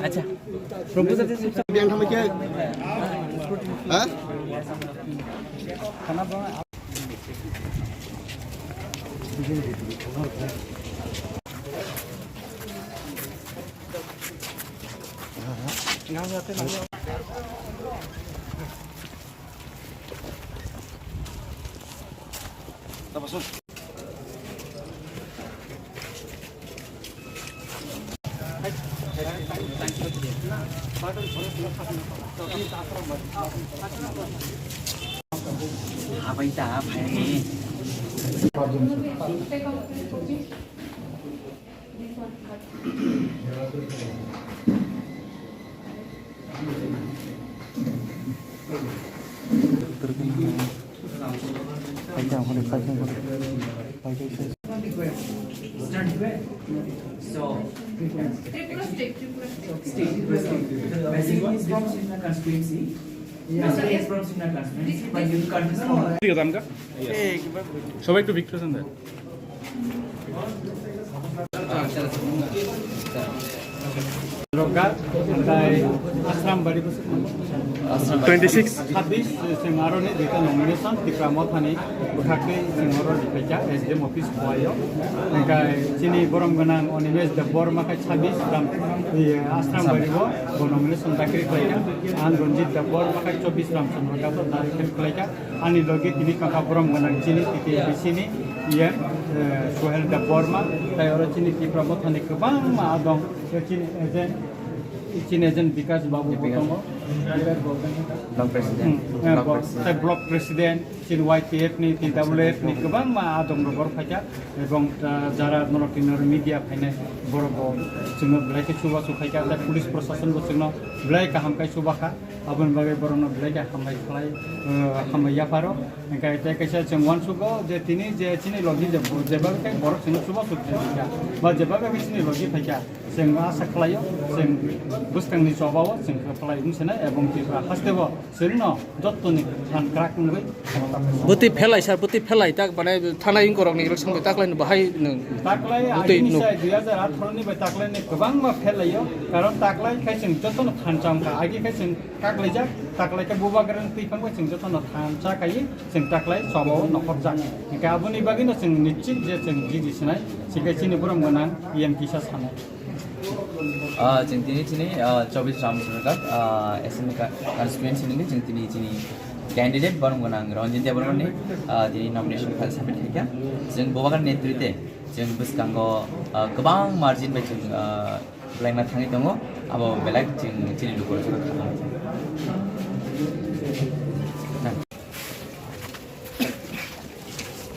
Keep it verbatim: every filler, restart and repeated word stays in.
Acha. Proposal. Biang thamai khe? Ha? Habai ta, bhai. So, Tripura state, Tripura state. State, Tripura state. Basically, he's from Simna constituency. Basically, he's from Simna constituency, but you can't. সবাই একটু ভিতরে যান। Roghat, tai Ashram Bari bwswk. Twenty six. Chhabbish, chwng aroni duita nomination, Tipra Mothani bwkhakni chwng oro riphaikha, S D M office buwaio. Hingkhe chini borom gwnang Animesh Debbarma khai chhabbish gram, eh, Ashram Bari bo, bo nomination dakhil khlaikha. Ang Ranjit Debbarma khai chobbish gram chwng roghat o dakhil khlaikha. Ani logi tini tongkha borom gwnang chini T T A D C ni E M, eh, Sohel Debbarma, tai oro chini Tipra Mothani kwbangma adong, chini agent, chini agent Bikash Babu bo tongo. Block president. Hmm, eh, block bo, president. Tai block president, chini Y T F ni, T W F ni kwbangma adong rok oro phaikha, ebong, ah, jara norok tini oro media phainai borok bo chwngno belai khe chubachu khaikha, tai police proshashan bo chwngno belai kaham khai chubakha. Aboni bagwi borokno belai khe hambai khlai, eh, hambai yapharo. Hingkhe tei kaisa chwng uansugo je tini je chini logi je bo-, jeba khe borok chwngno chubachu khlaikha, ba jeba khe chini logi phaikha, chwng asa khlaio, chwng bwskangni chobao chwng khe phalai wng sinai, ebong Tripura hasteo chwngno jottoni phan kwrak wngwi. Bwtwi phelai sir, bwtwi phelai tak, mane, thanai wngkorokni election bai taklaino bahai nwng. Taklai bwtwi agini nuk. Sai dui hajar atharo ni bai taklaini kwbangma phelaio, karon taklai khai chwng jotono thansa wngkha, agi khai chwng kaklaijak, taklai khe bubagrani twiphang bai chwng jotono thansa khaiwi chwng taklai chobao nokhorjak. Hingkhe aboni bagwino chwng nischit je chwng jidi sinai, hingkhe chini borom gwnang E M kisa sanai. Ah, chwng tini chini, ah, chobbish Ram Sorkar, ah, assembly ka-, constituency nungwi chwng tini chini candidate borom gwnang Ranjit Debbarmani, ah, tini nomination file submit khaikha. Chwng bubagrani netritwe chwng bwskango, ah, kwbang margin bai chwng, ah, Belai ma thangwi tongo, abo belai chwng chini lukurok jora kha.